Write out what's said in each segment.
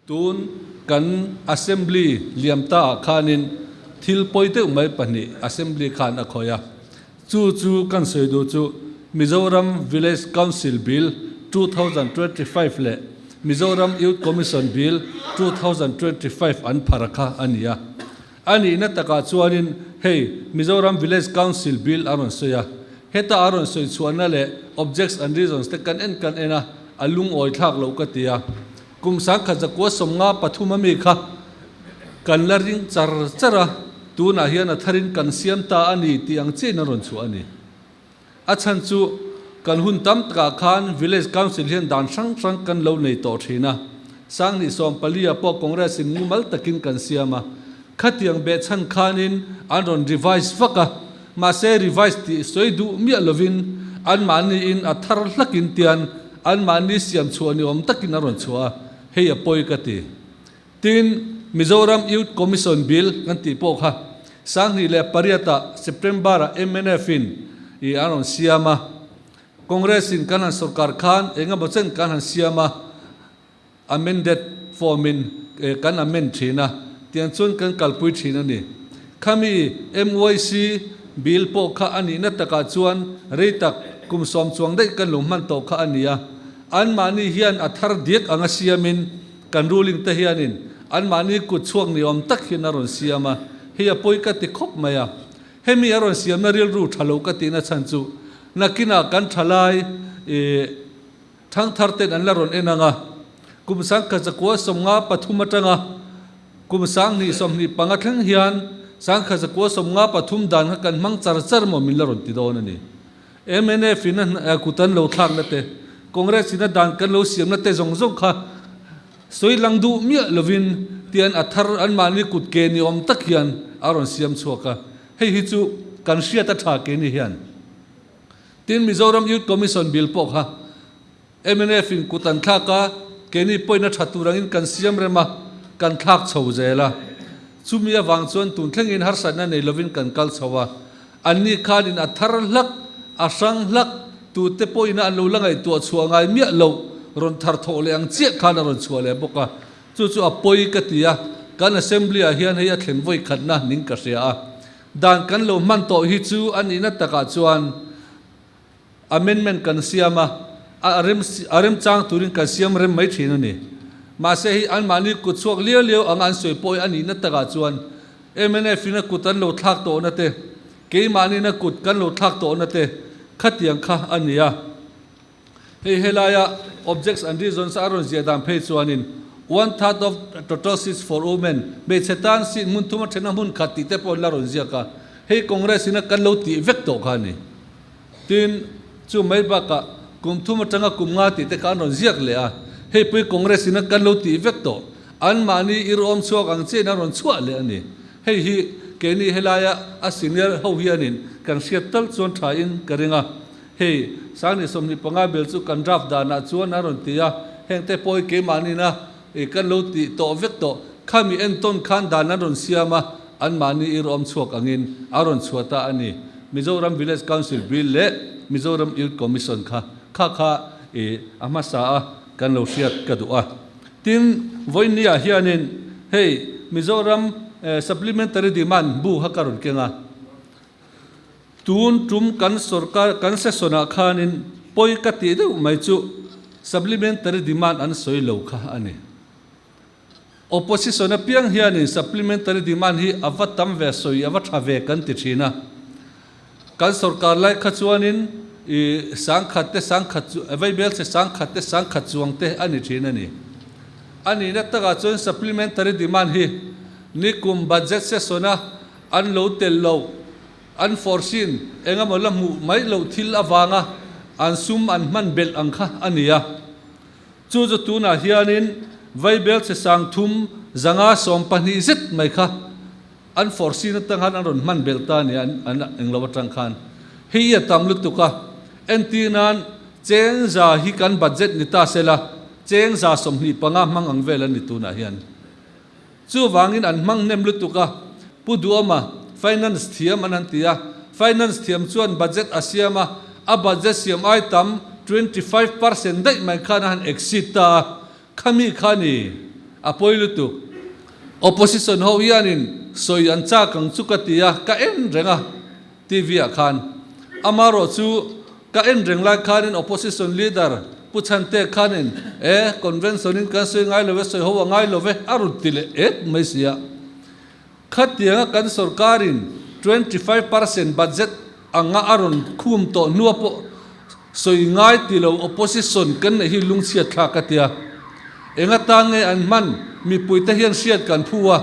Tun kan Assembly liam ta ah khanin thil pawi deuh mai pahnih Assembly khan a khawih a. Chu chu kan sawi duh chu Mizoram Village Council Bill 2025 leh Mizoram Youth Commission Bill 2025 an phar kha a ni a. A nihna takah chuanin hei Mizoram Village Council Bill a rawn sawi a. Heta a rawn sawi chhuahna leh objects and reasons te kan en kan en a, a lungawi thlak loh ka ti a. Kum 1993 ami kha kan la ring char char a, tunah hian a tharin kan siam ta a ni tih ang chiahin a rawn chhuah a ni. A chhan chu kan hun tam takah khan Village Council hian dan hrang hrang kan lo nei tawh thin a, Sangni 14 ah pawh Congress in mumal takin kan siam a, khatiang behchhan khanin an rawn revise vak a, Mahse revise tih sawi duh miah lovin anmahniin a thar hlakin tian anmahni siam chhuah ni awm takin a rawn chhuah a, hei a pawi ka ti. Tin, Mizoram Youth Commission Bill kan tih pawh kha 2008 ah September ah mnf in i an rawn siam a, Congress in kan han sorkar khan eng emaw chen kan han siam a, Amended form in kan amend thin a, tiang chuan kan kalpui thin a ni. Khami MYC bill pawh kha a nihna takah chuan rei tak kum sawm chuang daih kan lo hman tawh kha a ni a. Anmahni hian a thar diak anga siamin kan ruling te hianin anmahni kut chhuak ni awm tak hian a rawn siam a, hei a pawi ka ti khawp mai a. Hemi a rawn siamna rilru tha lo ka tihna chhan chu nakinah kan thalai ih Thangthar ten an la rawn en ang a, kum 1993 atanga kum 2025 thleng hian 1993 dan kha kan hmang char char maw min la rawn ti dawn a ni. Mnf in a kut an lo thlakna te, Congress in a dan kan lo siamna te zawng zawng kha sawi lang duh miah lovin tian a thar anmahni kut ke ni awm tak hian a rawn siam chhuak a, hei hi chu kan hriat a tha keini hian. Tin, Mizoram Youth Commission Bill pawh kha mnf in kut an thlak a, keini pawhin a tha tur angin kan siam rem a, kan thlak chho zel a. Chumi avang chuan tun thlengin harsatna nei lovin kan kal chho a. Anni khanin a thar hlak, a hrang hlak, tute pawhin an lo la ngaihtuah chhuah ngai miah loh rawn thar thawh leh ang chiah khan a rawn chhuah leh bawk a. Chu chu a pawi ka ti a, kan Assembly ah hian hei a thlen vawi khatna ning ka hria a. Dan kan lo hman tawh hi chu a nihna takah chuan amendment kan siam a, a rem a remchang turin kan siam rem mai thin a ni. Mahse hei anmahni kut chhuak liau liau anga an sawi pawh hi a nihna takah chuan mnf in a kut an lo thlak tawhna te, keimahniin a kut kan lo thlak tawhna te khatiang kha a ni a. Hei helaia objects and reasons a rawn ziah dan phei chuanin one third of total seats for women, hmeichhe tan seat hmun thum a then a hmun khat tih te pawh an la rawn ziak a, hei Congress in a kan lo tih vek tawh kha a ni. Tin, chu mai bakah kum thum atanga kum nga tih te kha an rawn ziak leh a, hei pui Congress in a kan lo tih vek tawh, anmahni irawm chhuak ang chiahin an rawn chhuah leh a ni. Hei hi keini helaia a senior ho hianin kan hriat tal chuan thain ka ring a. Hei, 2025 bel chu kan draft danah chuan a rawn ti a, hengte pawh hi keimahniina i kan lo tih tawh vek tawh. Khami entawn khan dan an rawn siam a, anmahni i rawm chhuak angin a rawn chhuah ta a ni. Mizoram Village Council Bill leh Mizoram Youth Commission kha kha kha i a hmasa a kan lo hriat ka duh a. Tin, vawiinniah hianin hei Mizoram Supplementary Demand bu kha ka rawn keng a. Tun tum kan sorkar kan session ah khanin pawi ka tih deuh mai chu supplementary demand an sawi lo kha a ni. Opposition apiang hianin supplementary demand hi a va tam ve sawi a va tha ve kan ti thin a. Kan sorkar lai kha chuanin i sangkhat te sangkhat chu vaibel che sangkhat te sangkhat chuang te a ni thin a ni. A nihna takah chuan supplementary demand hi nikum budget session a An lo tel lo, an force-in eng emaw la hmuh mai loh thil avanga an sum an hman belh ang kha a ni a. Chu chu tunah hianin Vaibel chhe sang thum zanga 12 zet mai kha an force-in atang khan an rawn hman belh ta a ni a, an eng lo atang khan. Hei hi a tam lutuk a, entir nan cheng za hi kan budget ni ta sela, cheng za 25 hmang ang vel a ni tunah hian. Chuvangin an hmang hnem lutuk a, Pu Duama, Finance thiam an han ti a, Finance thiam chuan budget a siam a, a budget siam ai tam 25% daih mai khan a han exceed ta a, khami kha ni. A pawi lutuk. Opposition ho hianin sawi an chak ang chu ka ti a, ka en reng a TV ah khan. Amarawh chu ka en reng lai khanin opposition leader Pu Chhante khanin e, convention in kan sawi ngai lo e, sawi ho a ngai lo ve a rawn ti leh et mai si a. Khatianga kan sorkarin 25% budget anga a rawn khum tawh hnua pawh sawi ngai ti lo opposition kan neih hi lungchhiat thlak a tia. Enga tan nge an hman mipuite hian hriat kan phu a,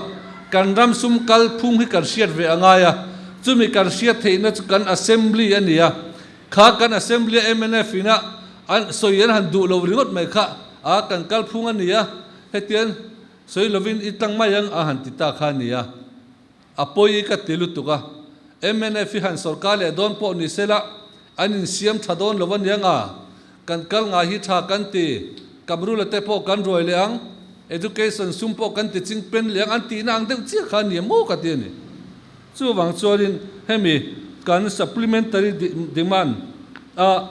kan ram sum kal phung hi kan hriat ve a ngai a, chumi kan hriat theihna chu kan assembly a ni a, kha kan assembly a mnf ina an sawi an han duh lo ringawt mai kha a kan kal phung a ni a, hetiang sawi lovin i tlang mai ang a han ti ta kha a ni a. A pawi ka ti lutuk a, mnf hi han sorkar leh dawn pawh ni sela an insiam tha dawn lo aniang a, kan kal ngai hi tha kan ti, Kamrula te pawh kan ruai leh ang, education sum pawh kan ti ching pen leh ang an tihna ang deuh chiah kha a ni maw ka ti a ni. Chuvang chuanin hemi kan supplementary demand a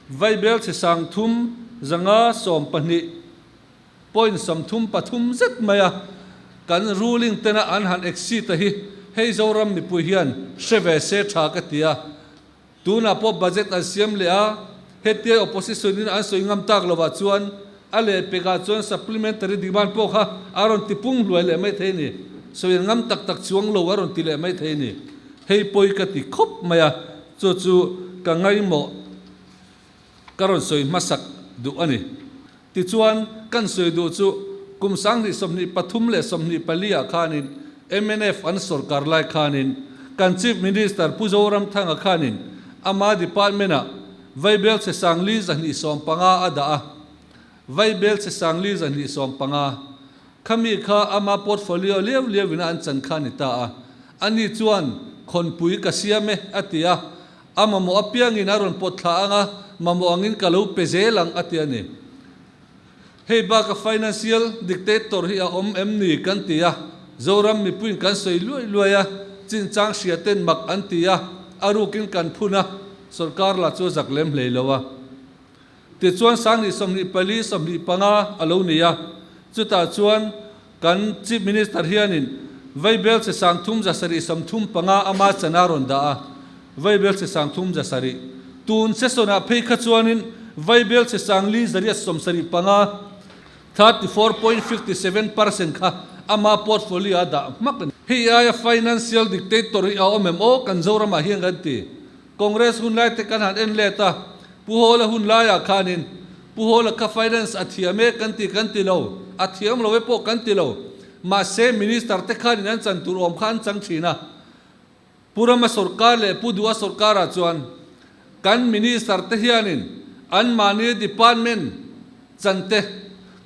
vaibel chhe 30 500 12 Point 33 zet mai a kan ruling tena an han exit a hi hei Zoram mipui hian hre ve se tha ka ti a. Tunah pawh budget an siam leh a, hetia opposition in an sawi ngam tak lovah chuan a lehpekah chuan supplementary demand pawh kha a rawn ti pung hluai leh mai thei a ni. Sawi an ngam tak tak chuang lo a rawn ti leh mai thei a ni. Hei pawi ka ti khawp mai a, chu chu ka ngaimawh. Ka rawn sawi hmasak duh a ni. Tichuan, kan sawi duh chu kum 2023 leh 24 ah khanin mnf an sawrkar lai khanin kan Chief Minister Pu Zoramthanga khanin ama department-ah vaibel chhe 4215 a dah a. Vaibel chhe 4215. Khami kha ama portfolio liau liauin a an chan kha a ni ta a. Ani chuan, Khawnpui ka siam e, a ti a. A mamawh apiangin a rawn pawt thla ang a, mamawh angin ka lo pe zel ang, a ti a ni. Hei baka financial dictator hi a awm em ni kan ti a, Zoram mipuiin kan sawi luai luai a, chinchang hria ten mak an ti a, a rukin kan phun a, sorkar lah chu a zak lem hlei lo a. Tichuan 2024, 25 a lo ni a, chutah chuan kan Chief Minister hianin vaibel che 3735 ama chana rawn dah a, vaibel che 37. Tun session-ah phei kha chuanin vaibel che 4875, 34.57%, kha ama portfolio a dah hmak a ni. Hei aia financial dictator hi a awm em aw kan Zoramah hian kan ti. Congress hun lai te kan han en let a, Pu Hawla hun laiah khanin Pu Hawla kha finance a thiam e kan ti kan ti lo, a thiam lo e pawh kan ti lo. Mahse Minister te khanin an chan tur awm kha an chang thin a. Pu Rama sawrkar leh Pu Duha sawrkarah chuan kan Minister te hianin anmahni department chan te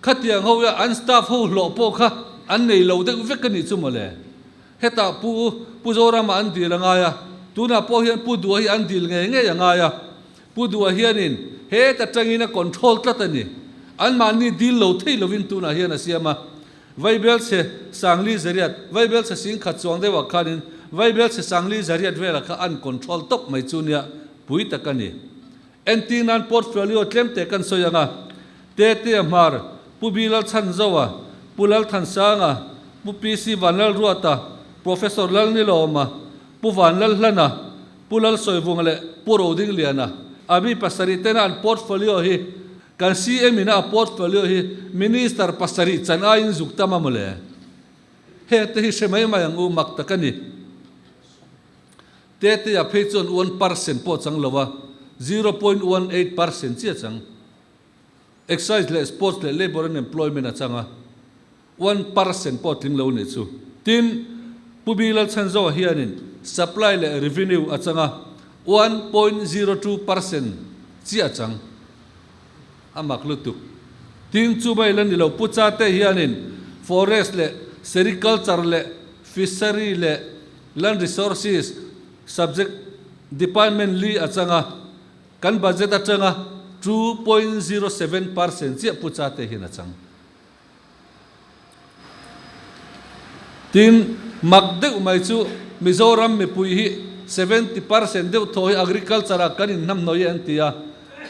khatiang ho ia an staff ho hlawh pawh kha an nei lo deuh vek a nih chu mawle. Hetah Pu Pu Zorama an dil a ngai a, tunah pawh hian Pu Duha hi an dil ngei ngei a ngai a. Pu Duha hianin heta tangin a control tlat a ni. Anmahni dil lo thei lovin tunah hian a siam a. Vaibel chhe Sangli Zariat, Vaibel chhe 10,000 chuang deuhah khanin Vaibel chhe Sangli Zariat velah kha an control tawp mai chu nia pui tak a ni. Entir nan portfolio tlemte kan sawi ang a, Tetea Hmar, Pu Bi Lalchhanzoa, Pu Lalthansanga, Pu PC Vanlalruata, Professor Lalnilawma, Pu Vanlalhlana, Pu Lalsawivunga leh Pu Rodingliana. A mi pasarih tena an portfolio hi kan CM ina a portfolio hi Minister pasarih chan aiin zuk tam a mawle. Hengte hi hre mai mai ang u mak tak a ni. Tetea phei chuan 1% pawh chang lo a, 0.18% chiah chang. Excise leh Sports leh Labour and Employment a chang a, 1% pawh tling lo nih chu. Tin, Pu Bi Lalchhanzoa hianin Supply leh Revenue a chang a, 1.02% chiah chang. A mak lutuk. Tin, chu mai la ni lo, Pu Chate hianin Forest leh Sericulture leh Fishery leh Land Resources Subject Department li a chang a, kan budget atanga 2.07% chiah Pu Chate hian a chang. Tin, mak deuh mai chu Mizoram mipui hi 70% deuh thaw hi agriculture ah kan inhnamhnawih e an ti a,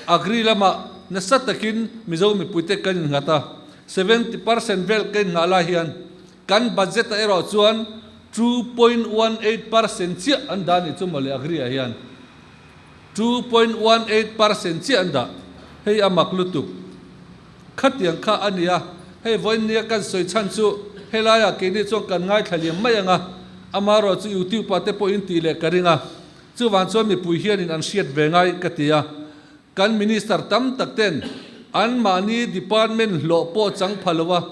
agri lamah nasa takin Mizo mipuite kan innghat a. 70% vel ka innghah lai hian kan budget ah erawh chuan 2.18% chiah an dah a nih chu mawle agri ah hian 2.18% chiah an dah. Hei a mak lutuk. Khatiang kha a nia, hei vawiin nia kan sawi chhan chu helaiah keini chuan kan ngaithla liam mai ang a, amaherawh chu YouTube ah te pawh in tih leh ka ring a, chuvang chuan mipui hianin an hriat ve ngai ka ti a, kan minister tam tak ten anmahni department hlawh pawh chang pha lo a,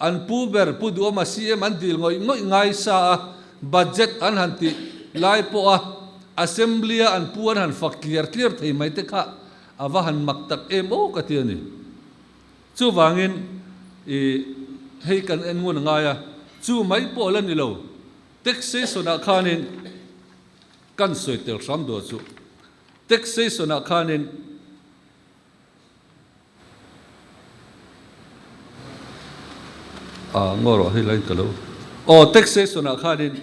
an pu ber Pu Duhawma CM an dil ngawih ngawih ngai sa a, budget an han tih lai pawh a assembly a an pu an han fak tliar tliar thei mai te kha A va han mak tak em aw ka ti a ni. Chuvangin i hei kan en ngun a ngai a, chu mai pawh la ni lo, taxation ah khanin kan sawi tel hram dawn chu. Taxation ah khanin a ngaw rawh hei lain ka lo aw taxation ah khanin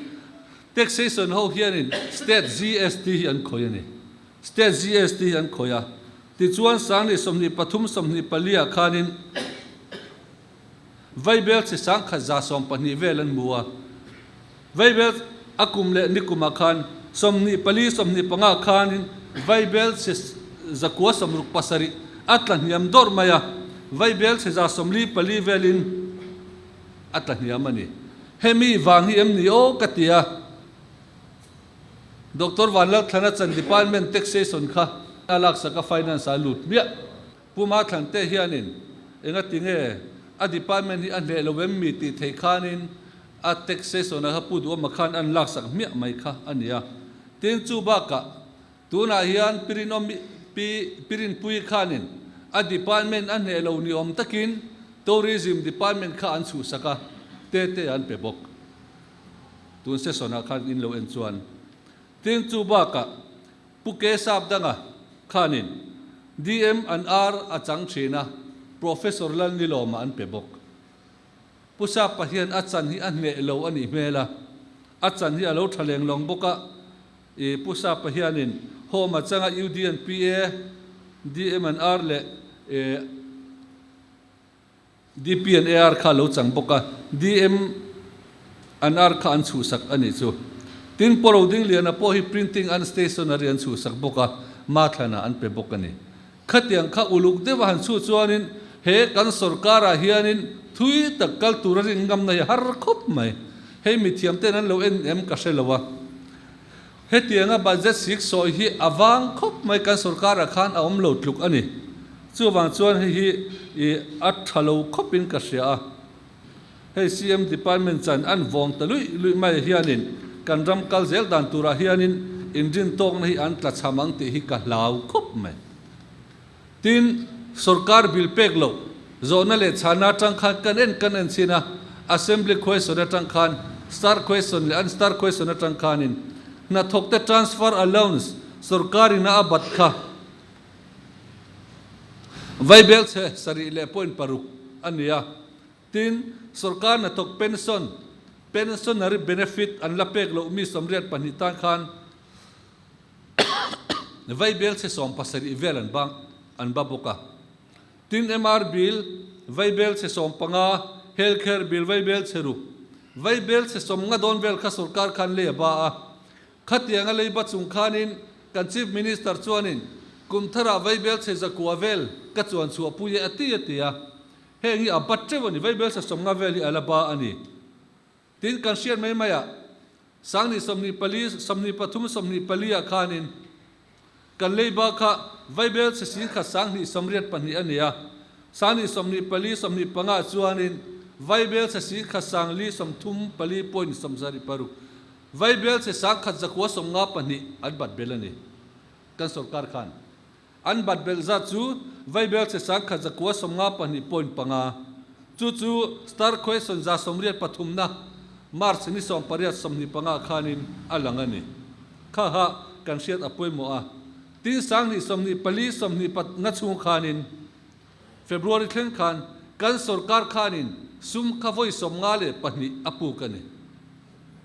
taxation ho hianin state GST hi an khawih a ni. State GST hi an khawih a, tichuan Sangni 23 24 ah khanin Vaibel chi 1112 vel an hmu a, Vaibel a kum leh nikumah khan 24 25 ah khanin Vaibel chi 967 a tla hniam dawrh mai a, Vaibel chi 144 velin a tla hniam a ni. Hemi vang hi em ni aw ka ti a. Doctor Vanlalthlana chan Department Taxation kha a laksak a Finance ah a lut hmiah. Pu Mathlante hianin engati nge a department hi a hneh lo em mi tih theih khanin a taxation ah kha Pu Duhawma khan an laksak hmiah mai kha a ni a. Tin chu bakah tunah hian Pirinawmi Pi Pirinpuii khanin a department a hneh lo ni awm takin Tourism Department kha an chhuhsak a, tete an pe bawk. Tun session ah khan in lo en chuan tin chu bakah Pu Ke Sap danga khanin DM an ar a chang thin a, Professor Lalnilawma an pe bawk. Pu Sapa hian a chan hi a hneh lo a nih hmel a, a chan hi a lo tha leng lawng bawk a, i Pu Sapa hianin Home a changa UDNPA, DM an ar leh DP and AR kha a lo chang bawk a, DM and ar kha an chhuhsak a nih chu. Tin, Pawh Rodingliana pawh hi printing and stationery an chhuhsak bawk a, Mathlana an pe bawk a ni. Khatiang kha uluk deuh a han chhuh chuanin he kan sorkarah hianin thui tak kal tur a rin ngamna hi har khawp mai. Hei mithiam ten an lo en em ka hre lo a. Hetianga budget sik sawi hi a vang khawp mai kan sorkarah khan a awm lo tluk a ni. Chuvang chuan hei hi i a tha lo khawpin ka hria a. Hei CM department chan an vawng ta luih luih mai hianin kan ram kal zel dan turah hianin inrintawkna hi an tla chham ang tih hi ka hlau khawp mai. Tin, sorkar bill pek loh zawhna leh chhana atang khan kan en kan en chhin a, Assembly question atang khan, star question leh unstar question atang khanin hnathawkte transfer allowance sorkar ina a bat kha vaibel chhe sarih leh point paruk a ni a. Tin, sorkar hnathawk pension, pensionary benefit an la pek loh mi 82 tan khan, Vaibel chhe 17 vel an bang an ba bawk a. Tin MR bill vaibel chhe 15, Healthcare bill vaibel chhe ruk, vaibel chhe 50 dawn vel kha sorkar khan lei a ba a. Khatianga lei ba chung khanin kan Chief Minister chuanin kum tharah vaibel chhe 900 vel ka chuan chhuah pui e a ti a ti a. Heng hi a ba teuh a ni, vaibel chhe 50 vel hi a la ba a ni. Tin, kan hriat mai mai ah, Sangni 24, 23, 24 ah khanin kan leiba kha Vaibel chhe singkhat 2082 a ni a, Sangni 24, 25 ah chuanin Vaibel chhe singkhat 434.76, Vaibel chhe 1952 an bat bel a ni kan sorkar khan. An bat belh zat chu Vaibel chhe 1952.5, chu chu Star Question 83na March ni 18 25 khanin a lang a ni. Kha ha kan hriat a pawimawh a, tin 2024 24 chhung khanin February thleng khan kan sorkar khanin sum kha vawi 52 a puk a ni.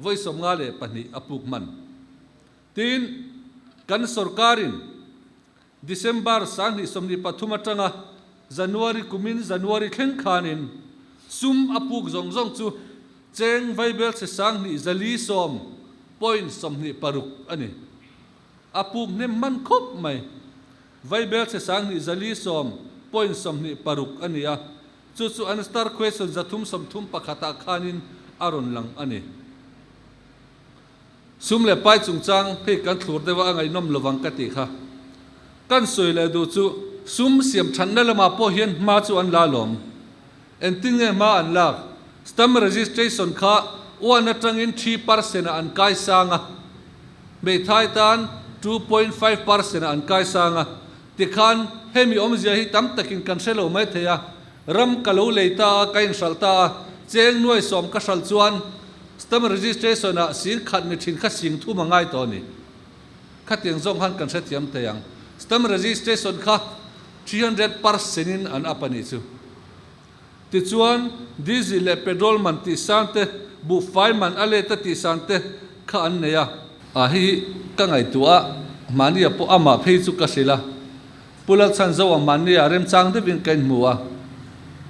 Vawi 52 a puk hman. Tin, kan sorkarin December 2023 atanga January kumin January thleng khanin Sum a puk zawng zawng chu cheng vaibelchhe 20 410 point 26 a ni. A puk hnem hman khawp mai. Vaibelchhe 20 410 point 26 a ni a, chu chu an star question 331 ah khanin a rawn lang a ni. Sum leh pai chungchang hei kan thlur deuh a, a ngaihnawm lovang ka tih kha. Kan sawi leh duh chu sum siam thatna lamah pawh hian hma chu an la lawm. Engtin nge hma an lak? Stamp registration kha one atangin 3% ah an kai sang a, hmeithai tan 2.5% ah an kai sang a. Tikhan hemi awmzia hi tam takin kan hre lo mai thei a, ram ka lo lei ta a, ka inhralh ta a, cheng nuai sawm ka hralh chuan stamp registration ah sing khat ni thin kha sing thum a ngai tawh a ni. Khatiang zawng khan kan hrethiam thei ang. Stamp registration kha 300% in an up a nih chu. Tichuan, diesel leh petrol man tih san te, buhfai man a let a tih san te kha an nei a. A hi ka ngaihtuah a, mahnia pawh amah phei chu ka hrilh a. Pu Lalchhanzoa mahnia remchang deuhin ka inhmu a.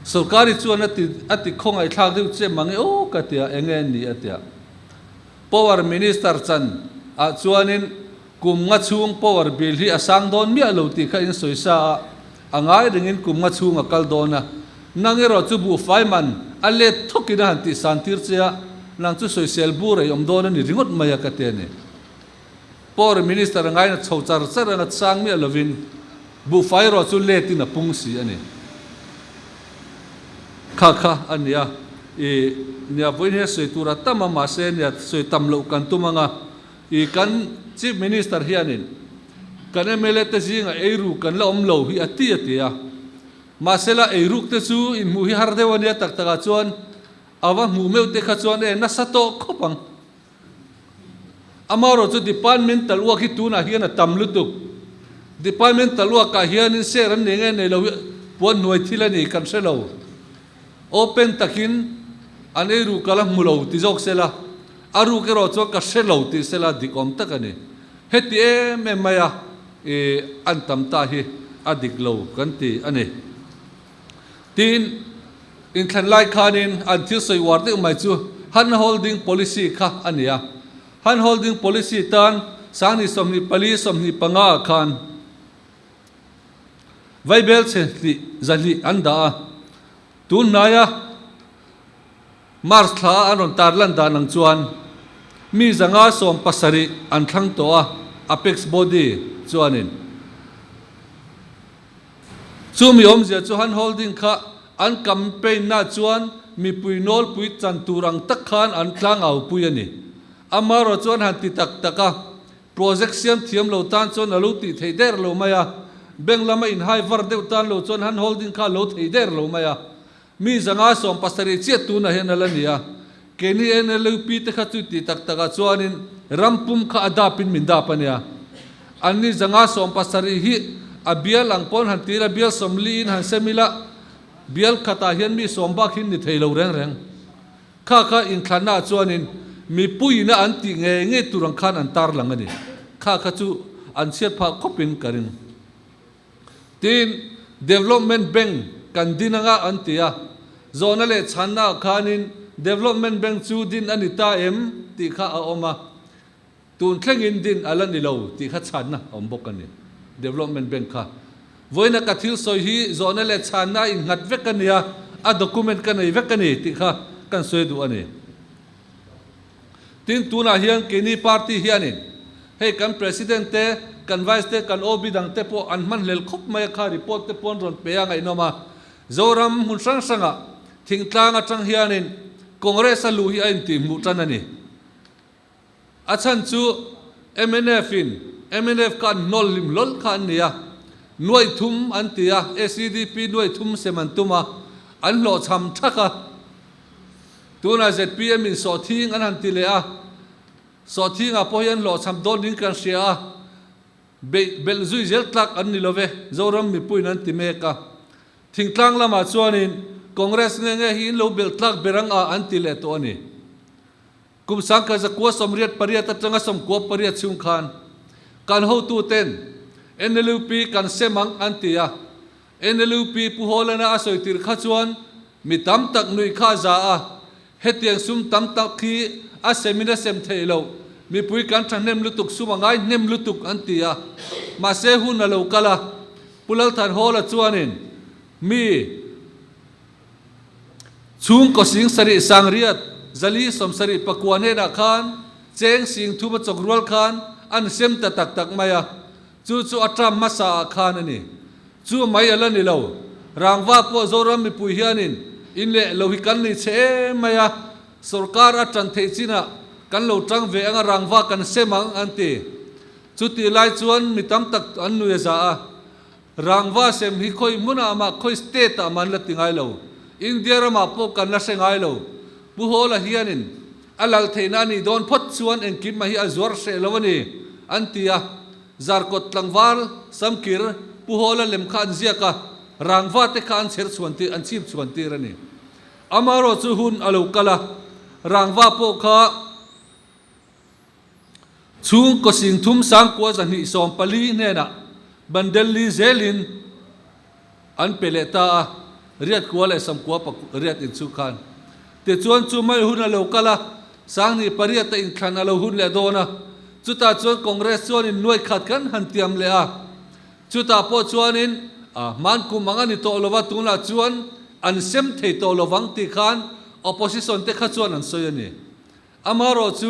Sorkari chuan a ti a ti khawngaihthlak deuh che mange aw ka ti a, enge a ni a ti a. Power Minister chan ah chuanin kum nga chhung power bill hi a sang dawn miah lo tih kha in sawi sa a, a ngai rengin kum nga chhung a kal dawn a. Nang erawh chu buhfai man a let thawkin a han tih san tir che a, nang chu sawisel bur ei awm dawn a ni ringawt mai a ka ti a ni. Power Minister a ngaina chho char char anga chang miah lovin buhfai erawh chu letin a pung si a ni. Kha kha a nia, i nia vawiin hian sawi tur a tam a, mahse nia sawi tam loh kan tum anga i kan Chief Minister hianin kan mla te zingah eiruk kan la awm lo hi a ti a ti a, mahse la eiruk te chu inhmuh hi har deuh a nia tak takah chuan a va hmuh meuh te kha chuan e nasa tawh khawp ang. Amaherawh chu departmental work hi tunah hian a tam lutuk. Departmental work ah hianin share an nei nge nei lo hi puan hnuai thil a ni kan hre lo. Open takin an ei ruk ka la hmu lo ti zawk sela, a ruk erawh chuan ka hre lo tih sela dik awm tak a ni. Heti em em maia ih an tam ta hi a dik lo kan ti a ni. Tin, inthlan lai khanin an thil sawi uar deuh mai chu hand holding policy kha a ni a. Hand holding policy tan 2024, 25 ah khan vaibel chhe hnih zahnih an dah a. Tun hnaia March thla an rawn tarlan dan ang chuan mi 570 an thlang tawh a, Apex Body chuanin. Chumi awmzia chu hand holding kha an campaign na chuan mipui nawlpui chan tur ang tak khan an tlang au pui a ni. Amaherawh chuan han ti tak tak a, project siam thiam lo tan chuan a lo tih theih der lo mai a, bank lama inhai var deuh tan lo chuan hand holding kha a lo thei der lo mai a. Mi 570 chiah tunah hian a la ni a, keini NLUP te kha chu tih tak takah chuanin ram pum kha a dapin min dap a nia. Anni 570 hi a bial ang pawn han tir a, bial 40 in han sem ila, bial khatah hian mi sawm bak hin ni thei lo reng reng. Kha kha inthlannaah chuanin mipuiina an tih ngei ngei tur ang khan an tarlang a ni. Kha kha chu an chhiat phah khawpin ka ring. Tin, Development Bank kan din anga an ti a, zawhna leh chhanna ah khanin Development Bank chu din a ni ta em tih kha a awm a, tun thlengin din a la ni lo tih kha chhanna a awm bawk a ni. Development Bank kha vawiina ka thil sawi hi zawhna leh chhanna a innghat vek a nia, a document ka nei vek a ni tih kha kan sawi duh a ni. Tin, tunah hian keini party hianin hei kan President te, kan Vice te, kan OB dang te pawh an hmanhlel khawp mai a kha report te pawh an rawn pe a ngaihnawm a. Zoram hmun hrang hrangah thingtlang atang hianin Congress a luh hi a intihhmuh tan a ni. A chhan chu mnf in mnf kha an hnawl hlim hlawl kha an ni a, nuaih thum an ti a, SEDP nuaih thum sem an tum a, an hlawhchham thak a. Tunah zpm in sawhthing an han ti leh a, sawhthingah pawh hian hlawhchham dawn ding kan hria a, beih belh zui zel tlak an ni lo ve, Zoram mipuiin an ti mek a. Thingtlang lamah chuanin Congress nge nge hi in lo belh tlak ber ang a an ti leh tawh a ni. Kum 1988 atanga 98 chhung khan kan hotuten NLUP kan sem ang an ti a, NLUP Pu Hawlana a sawi tir kha chuan. Mi tam tak nuih kha a za a, hetiang sum tam tak hi a semin a sem theih loh, mipui kan thahnem lutuk sum a ngai hnem lutuk an ti a. Mahse hun a lo kal a, Pu Lalthanhawla chuanin mi chhungkaw sing sarih sangriat zali sawmsarih pakua hnenah khan cheng sing thum a chawk rual khan an sem ta tak tak mai a, Chu chu a term hmasa ah khan a ni. Chu mai a la ni lo. Rangva pawh Zoram mipui hianin in leh lo hi kan nei chhe em mai a, sorkar a tan theih chinah kan lo tang ve anga rangva kan sem ang an ti. Chutih lai chuan mi tam tak an nui a za a. Rangva sem hi khawi hmunah mah khawi state ah mah an la ti ngai lo. India ramah pawh kan la hre ngai lo. Pu Hawla hianin A lal theihna a nih dawn phawt chuan engkim mah hi a zuar hreh lo a ni, an ti a. Zarkawt tlangval Samkir Pu Hawla lem kha an ziak a, rangva te kha an chher chhuan tir, an chhip chhuan tir a ni. Amaherawh chu hun a lo kal a, rangva pawh kha chhungkaw singthum sangkua 240 hnenah Bandelli zelin An pe leh ta a, riat kua leh samkua riat inchhuh khan. Tichuan chu mai hun a lo kal a, Sanghnih pariata inthlan a lo hun leh dawn a, chutah chuan Congress chuanin nuai khat kan han tiam leh a, chutah pawh chuanin hman kum ang a ni tawh lova tunah chuan an sem thei tawh lovang tih khan opposition te kha chuan an sawi a ni. Amaherawh chu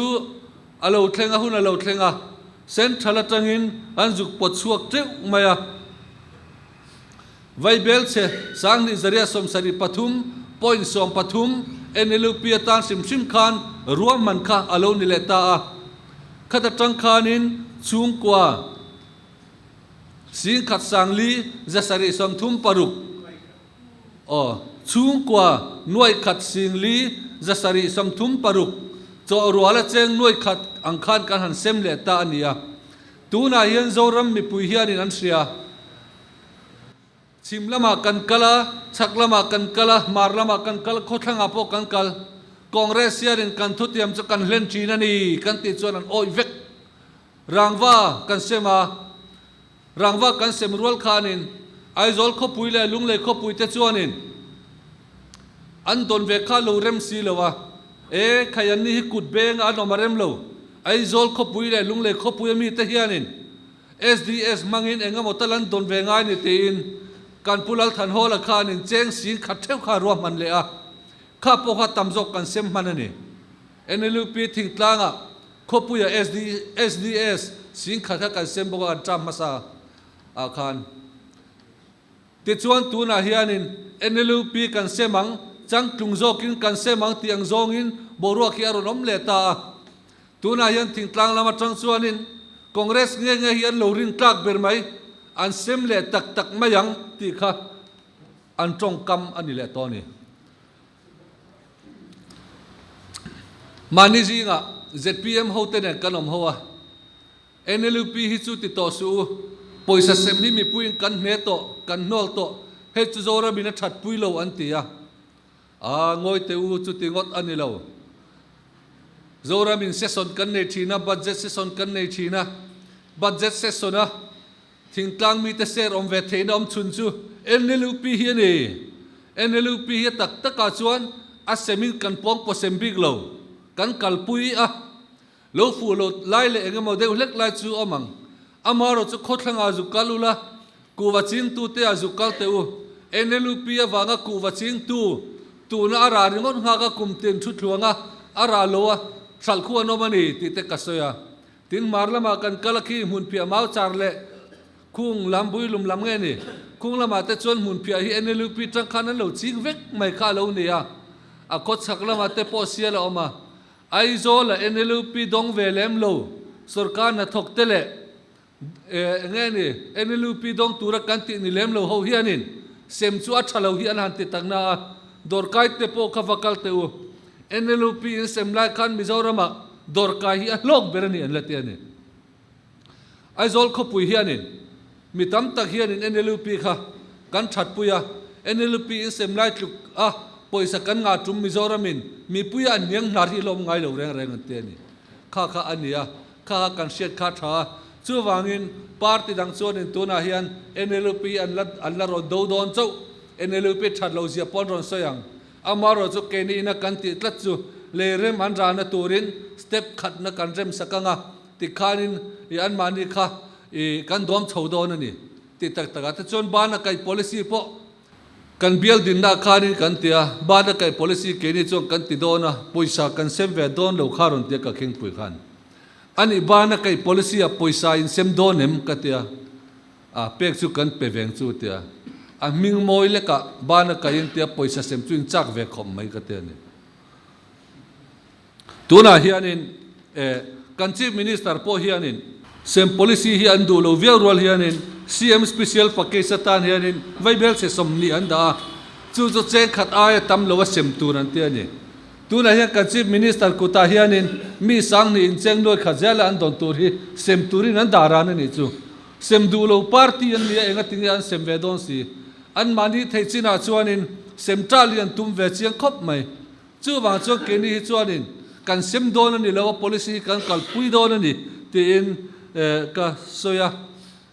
a lo thleng a, hun a lo thleng a, Central atangin an zuk pawt chhuak teuh mai a. Vaibelchhe Sanghnih Zaria 73 point 13 NLUP atan hrim hrim khan ruahman kha a lo ni leh ta a. Khat atang khanin chhungkua 10,000 sangli 736 Aw, chhungkua nuai khat singli 736 chawh ruala cheng nuai khat ang khan kan han sem leh ta a ni a. Tunah hian Zoram mipui hianin an hria. Chhim lamah kan kal a, chhak lamah kan kal a, hmar lamah kan kal, khawthlangah pawh kan kal. Congress hianin kan thutiam chu kan hlen thin a ni kan tih chuan an awih vek. Rangva kan sem a. Rangva kan sem rual khanin Aizawl khawpui leh Lunglei khawpui te chuanin an dawn ve kha lo rem si lo a, e khai an ni hi kut benga an awm a rem lo. Aizawl khawpui leh Lunglei khawpui ami te hianin SDS hmangin eng emaw tal an dawn ve ngai ni tiin kan Pu Lalthanhawla khanin cheng sing khat theuh kha ruahman leh a, kha pawh kha tam zawk kan sem hman a ni. NLUP thingtlangah Khawpuia SDS singkhat kha kan sem bawk a, kan ṭam hmasa ah khan. Tichuan tunah hianin NLUP kan sem ang, changtlung zawkin kan sem ang tih ang zawngin boruak hi a rawn awm leh ta a. Tunah hian thingtlang lam aṭang chuanin Congress nge nge hi an lo rin tlak ber mai, an sem leh tak tak mai ang tih kha an ṭawngkam a ni leh tawh a ni. Mahni zingah zpm hote nen kan awm ho a, NLUP hi chu ti tawh suh u, pawisa sem hi mipuiin kan hne tawh, kan hnawl tawh, hei chu Zoramin a that pui lo an ti a. Aa, ngawi teh u, chuti ngawt a ni lo. Zoramin session kan nei thin a, budget session kan nei thin a, budget session a Thingtlang mite ser awm ve theihna awm chhun chu NLUP hi a ni. NLUP hi a tak takah chuan a semin kan pawng pawh sem bik lo. Kan kalpui a, lo fuh lo lai leh eng emaw deuh hlek lai chu awm ang. Amaherawh chu khawthlangah zuk kal ula, kuhva chingtute ah zuk kal teh u. NLUP avanga kuhva chingtu tuna a rah ringawt nghak a kum tin thu thluanga a rah lo a hralh khu an awm a ni tih te ka sawi a. Tin hmar lamah kan kal a khi hmunphiah mau char leh khung lam builum lam nge ni? Khung lamah te chuan hmunphiah hi NLUP tang khan an lo ching vek mai kha a lo ni a, a khaw chhak lamah te pawh sial a awm a. Aizawl a NLUP dawng ve lem lo sorkar hnathawk te leh eng nge ni NLUP dawng tura kan tih ni lem lo ho hianin sem chu a tha lo hi an han ti tak na a, dawrkai te pawh kha va kal teh u. NLUP in sem lai khan Mizoramah dawrkai hi a hlawk ber a ni an la ti a ni. Aizawl khawpui hianin mi tam tak hianin NLUP kha kan thatpui a, NLUP in sem lai tluk a pawisa kan ngah tum Mizoramin mipuia an hniang hnar hi hlawm ngai lo reng reng an ti a ni. Kha kha a ni a, kha kha kan hriat kha tha a. Chuvangin party dang chuanin tunah hian NLUP an la an la rawn do dawn chauh, NLUP that lo zia pawh an rawn sawi ang. Amaherawhchu keini ina kan tih tlat chu lei rem an ralna turin step khatna kan rem sak ang a, tikhanin i anmahni kha i kan dawm chho dawn a ni tih tak takah te chuan bana kaih policy pawh kan bial dinna khanin kan ti a, bana kaih policy keini chuan kan ti dawn a, pawisa kan sem ve dawn lo kha rawn ti a ka khingpui khan. Ani bana kaih policy ah pawisa in sem dawn em ka ti a. A pek chu kan pe veng chu tia a hming mawi lekah bana kaiin tia pawisa sem chu in chak ve khawp mai ka ti a ni. Tunah hianin eh kan Chief Minister pawh hianin sem policy hi an duh lo viau rual hianin CM Special Package atan hianin vaibelchhe 20 an dah a, chu chu cheng khat aia tam lo a sem tur an ti a ni. Tunah hian kan Chief Minister kutah hianin mi 2000 incheng nuai khat zela an dawn tur hi sem turin an dah ran a nih chu. Sem duh lo party an nia enga tinge an sem ve dawn si. An mahni thei chinah chuanin sem ta lian tum ve chiang khawp mai. Chuvang chuan keini hi chuanin kan sem dawn a ni lo a, policy hi kan kalpui dawn a ni tiin ka sawi a.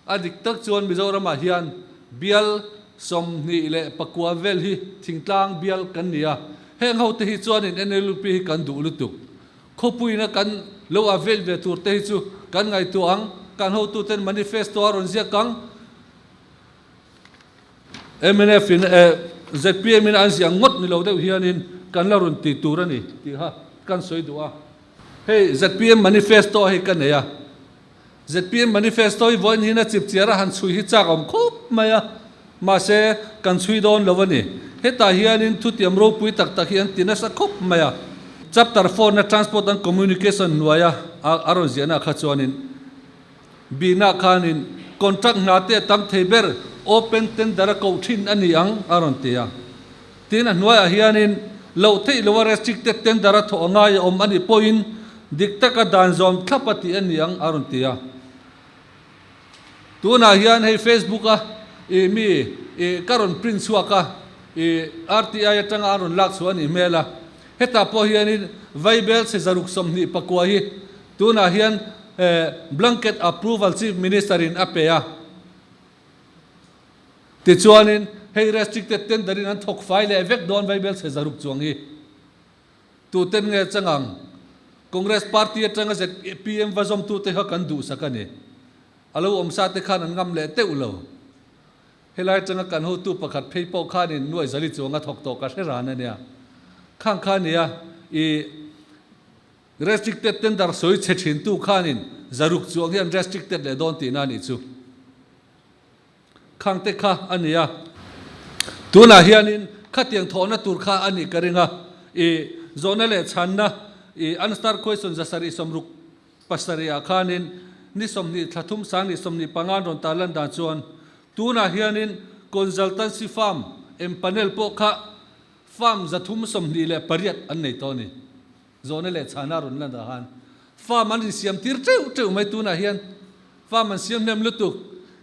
A dik tak chuan Mizoramah hian bial 29 vel hi thingtlang bial kan ni a. Heng hote hi chuanin NLUP hi kan duh lutuk. Khawpuina kan lo a vel ve tur te hi chu kan ngaihtuah ang, kan hotuten manifesto a rawn ziak ang. Mnf in eh zpm in an ziah ngawt ni lo deuh hianin kan la rawn ti tur a ni tih kha kan sawi duh a. Hei zpm manifesto hei ka nei a, Zpm manifesto hi vawiin hian a chipchiar a han chhui hi chak awm khawp mai a, mahse kan chhui dawn lo a ni. Hetah hianin thutiam ropui tak tak hi an ti nasa khawp mai a. Chapter 4 na Transport and Communication hnuaia a rawn ziahna kha chuanin bihna khanin contract hna te a tam thei ber open tender a koh thin a ni ang a rawn ti a. Tin, a hnuaiah hianin loh theih loa restricted tender a thawh a ngai a awm a nih pawhin dik taka dan zawm thlap a tih a ni ang a rawn ti a. Tunah hian hei Facebook a i mi i ka rawn print chhuak a, i RTI atanga an rawn lak chhuah a nih hmel a. Hetah pawh hianin Vaibel chhe 629 hi tunah hian blanket approval Chief Minister in a pe a. Tichuanin, hei restricted tender in an thawk fai leh vek dawn Vaibel chhe 600 chuang hi tuten nge chang ang? Congress party atanga zpm va zawmtute kha kan duhsak a ni. A lo awm sa te khan an ngam leh teuh lo. Helai atanga kan hotu pakhat phei pawh khanin nuai zali chuang a thawk tawh ka hre ran a nia. Khang kha nia i restricted tender sawi chhe thintu khanin 600 chuang hi an restricted leh dawn tihna a nih chu. Khangte kha a ni a. Tunah hianin khatiang thawhna tur kha a nih ka ring a. I zawhna leh chhanna i unstar question 767 ah khanin ni 20 thla 3 2025 an rawn tarlan dan chuan tunah hianin consultancy firm empanel pawh kha firm 328 an nei tawh a ni. Zawhna leh chhana rawn lan dah han farm an insiam tir teuh teuh mai tunah hian farm an siam hnem lutuk.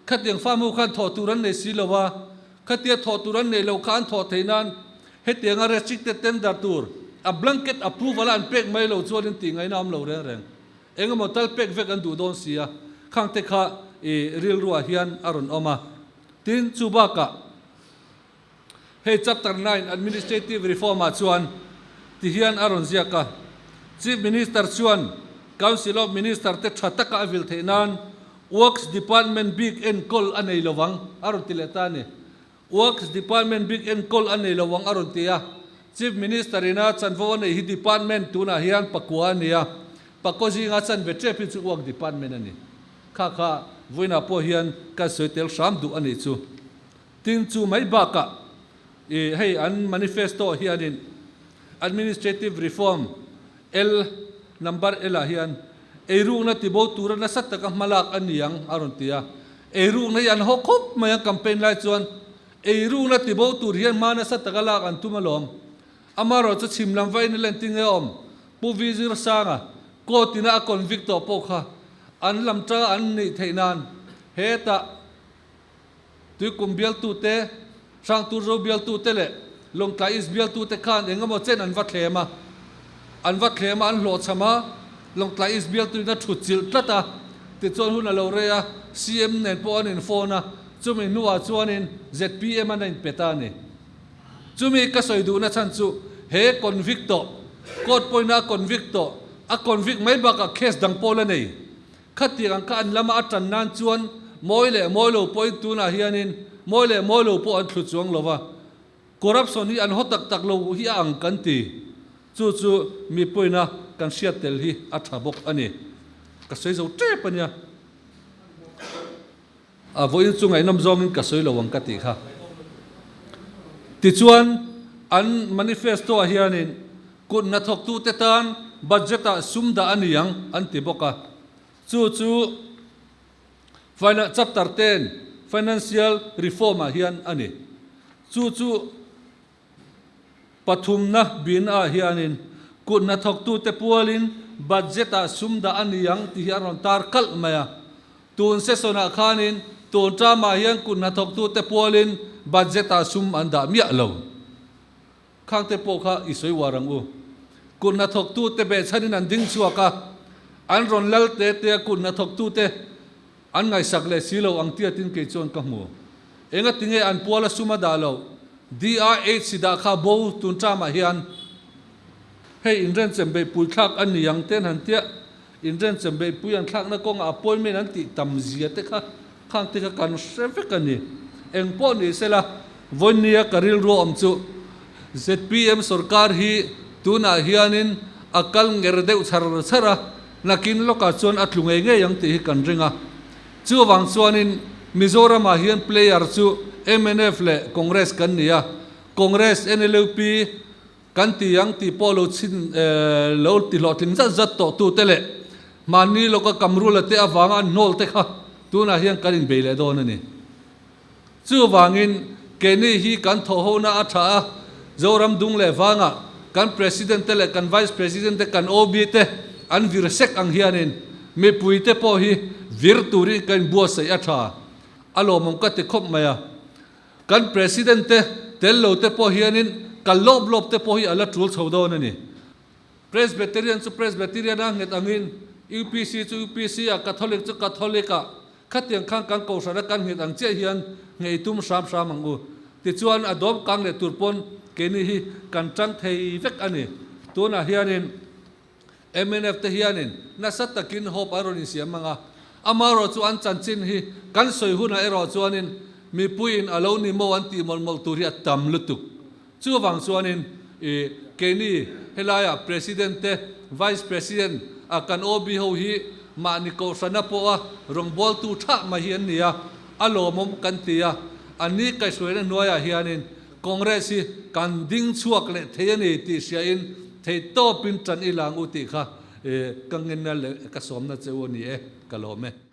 Khatiang farm ho khan thawh tur an nei si lo a, khatia thawh tur an neih loh kha an thawh theih nan hetianga restricted tender tur a blanket approval a an pek mai lo chuan in tih ngaihna awm lo reng reng. Engemaw tal pek vek an duh dawn si a, khangte kha i rilruah hian a rawn awm a. Tin, chu bakah. Hei Chapter 9 Administrative Reform ah chuan ti hian a rawn ziak a, Chief Minister chuan Council of Minister te tha taka a vil theih nan Works Department bik enkawl a nei lo ang a rawn ti leh ta a ni. Works Department bik enkawl a nei lo ang a rawn ti a. Chief Minister ina chanvo a neih hi Department tunah hian pakua a ni a, pakua zinga chanve tep hi chu Work Department a ni. Kha kha vawiinah pawh hian kan sawi tel hram duh a nih chu. Tin, chu mai bakah i hei an manifesto hianin Administrative Reform L number L ah hian eirukna tibo tura nasa taka hmalak a ni ang a rawn ti a. Eirukna hi an haw khawp mai ang campaign lai chuan eirukna tibo tur hian hma nasa taka lak an tum alawm. Amaherawhchu chu chhim lam vain a lentir nge awm Pu V Zirsanga court ina a convict tawh pawh kha an lam tanga an neih theih nan hetah Tuikum bialtute, Hrangturzo bialtute leh Lawngtlai East bialtute khan eng emaw chen an va thlem a. An va thlem a, an hlawhchham a, Lawngtlai East bialtuin a thut chilh tlat a. Tichuan hun a lo rei a, CM nen pawh an in phone a, chumi hnuah chuanin zpm an a inpe ta a ni. Chumi ka sawi duhna chhan chu he convict tawh, court pawhin a convict tawh, a convict mai bakah case dang pawh la nei. Khatiang ang kha an lama a tan nan chuan mawi leh mawi lo pawhin tunah hianin mawi leh mawi lo pawh an thlu chuang lo va, corruption hi an haw tak tak lo hi a ang kan ti. Chu chu mipuina kan hriat tel hi a tha bawk a ni. Ka sawi zo tep a nia. A vawiin chu ngaihnawm zawngin ka sawi lo ang ka tih kha. Tichuan, an manifesto ah hianin kut hnathawktute tan budget ah sum dah a ni ang an ti bawk a. Chu chu chapter ten financial reform ah hian a ni. Chu chu Pathumna bin ah hianin kut hnathawktute pualin budget ah sum dah a ni ang tih hi a rawn tar kalh mai a. Tun session ah khanin tun term ah hian kut hnathawktute pualin budget ah sum an dah miah lo. Khangte pawh kha i sawi uar ang u. Kut hnathawktute behchhanin an ding chhuak a, an rawn lal te te a kut hnathawktute An ngaihsak leh si lo ang tiatin kei chuan ka hmu. Enga tinge an puala sum a dah loh? DRH dah kha bo tun term-ah hian hei inrenchem beihpui thlak a ni ang ten han tia, inrenchem beihpui an thlakna kawngah appointment an tih tam zia te kha khang te kha kan hre vek a ni. Eng pawh ni sela, vawinia ka rilru awm chu zpm sorkar hi tunah hianin a kal nger deuh char char a, Nakin lawkah chuan a tlu ngei ngei ang tih hi kan ring a. Chuvang chuanin Mizoramah hian player chu mnf leh Congress kan ni a, Congress, NLUP kan ti ang tih pawh lo chhin lo ti hlawhtling zat zat tawh tute leh mahni lawka Kamrula te avanga an hnawl te kha tunah hian kan inbei leh dawn a ni. Chuvangin, keini hi kan thawhhona a tha a, Zoram dung leh vangah kan President te leh kan Vice President te, kan OB te an vir sek ang hianin mipui te pawh hi vir turin ka inbuatsaih a tha. A lawmawm ka ti khawp mai a. Kan President te tel lo te pawh hianin kal lawp lawp te pawh hi a la tul chho dawn a ni. Presbyterian chu Presbyterian a nghet angin, UPC chu UPC a, Catholic chu Catholic a, khatiang khan kan kohhran a kan nghet ang chiah hian nghei tum hram hram ang u. Tichuan a dawm kang leh tur pawn keini hi kan tang thei vek a ni. Tunah hianin mnf te hianin nasa takin hope an rawn insiam ang a, amaherawh chu an chanchin hi kan sawi hunah erawh chuanin mipuiin a lo ni maw an tih mawlh mawlh tur hi a tam lutuk. Chuvang chuanin i keini helaiah President te, Vice President a kan OB ho hi mahni kohhrana pawha rawngbawltu thah mai hi an ni a, a lawmawm kan ti a, an ni kaihhruaina hnuaiah hianin Congress hi kan ding chhuak leh thei a ni tih hriain theihtawpin tan i lang u tih kha ka ngenna leh ka sawmna che u a ni e, ka lawm e.